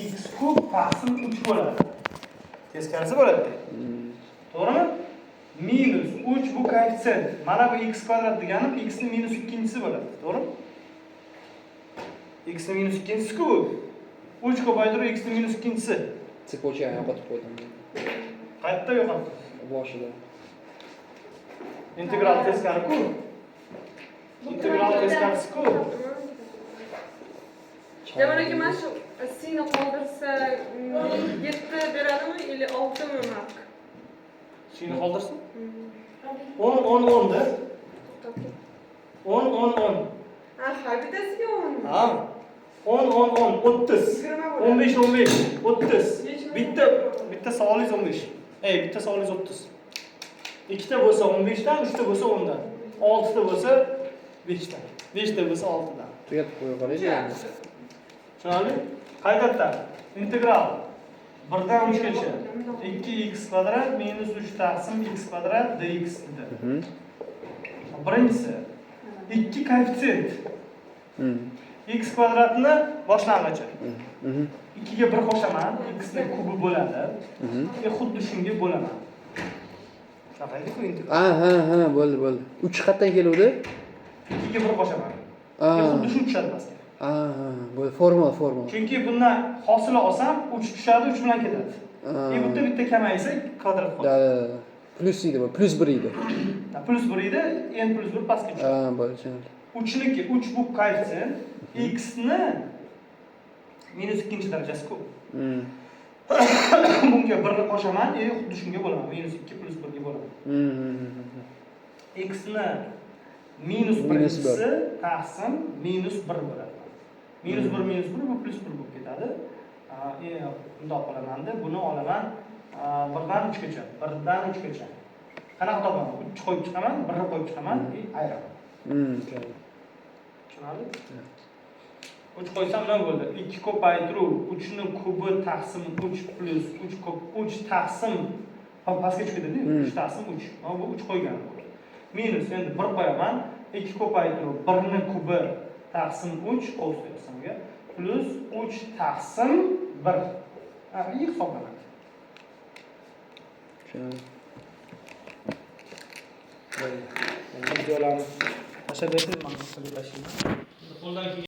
x kub taqsim 3 bo'ladi. Teskarisi bo'ladi. To'g'rimi? Minus 3 bu koeffitsient. Mana bu x kvadrat deganim x ni minus ikkinchisi bo'ladi. To'g'rimi? X ni minus ikkinchisi-ku bu. 3 ko'paytirib x ni minus ikkinchisi. Цепочка ni yo'qotib qo'ydim. Qayerda yo'qotdi? Boshida. Integral teskari-ku. Integral teskarisi-ku. Jamol aka, mana shu sini qoldirsa, 7 beradimi или 6mi mark? Shuni qoldirsin. 10 10 10 da. To'xtab tur. 10 10 10. Ha, har bittasiga 10. Ha. 10 10 10 30. 20 bo'ladi. 15 15 30. Nechi Bitta bitta savolingiz 15. Ey, bitta savolingiz 30. Ikkita bo'lsa 15 dan, uchta bo'lsa 10 dan. Oltita bo'lsa 5 dan. 5 ta bo'lsa 6 dan. Tugatib qo'ya qolaylik endi. Tushunarli? Qaytadan integral 1 dan 3 gacha 2x kvadrat minus 3 taqsim x kvadrat dx dedi. Birinchisi, 2 koeffitsient. X kvadratni boshlang'ichi. 2 ga 1 qo'shaman, x ni kubi bo'ladi. Xuddi shunga bo'laman. Shunaqa edi-ku integral. Ha, bo'ldi, bo'ldi. 3 qayerdan keluvdi? 2 ga 1 qo'shaman. Xuddi shu tushadi pastga. Ha, bo'ldi. Formula, formula. Chunki bundan hosila olsam 3 tushadi, 3 bilan ketadi. Bu yerda bitta kamaysa, kvadrat Да, qoladi. да. Plyus edi bu, plyus 1 edi. Plyus 1 edi, n plyus 1 pastga tushadi. Ha, bo'ldi, tushunarli. 3niki 3 bu koeffitsient, x ni minus ikkinchi darajasi ko'p. Bunga 1 ni qo'shaman, xuddi shunga bo'laman. Minus 2 plyus 1 ga bo'laman. X ni minus Minus bir. birinchisi taqsim minus 1 bo'ladi. Minus 1 minus 1 bu plyus 1 bo'lib ketadi. Bundoq qilamanda, buni olaman 1 dan 3 gacha, 1 dan 3 gacha. Qanaqa topaman? 3 qo'yib chiqaman, 1 qo'yib chiqaman, и ayiraman. Tushunarli. Tushunarli? 3 qo'ysam nima bo'ldi? 2 ko'paytiruv 3 ni kubi taqsim 3 plyus 3 ko'p 3 taqsim pastga tushib ketadi-ku. 3 taqsim 3. Mana bu 3 qo'ygan bo'ldi. Minus endi 1 qo'yaman. 2 ko'paytiruv 1 ni kubi taqsim 3 qovus qo'ysamga plyus 3 taqsim 1. Ha, iyi hisoblanadi. Tushunarli. Videolarni tashlab bersin, man tashlayman. Qo'ldan kelgan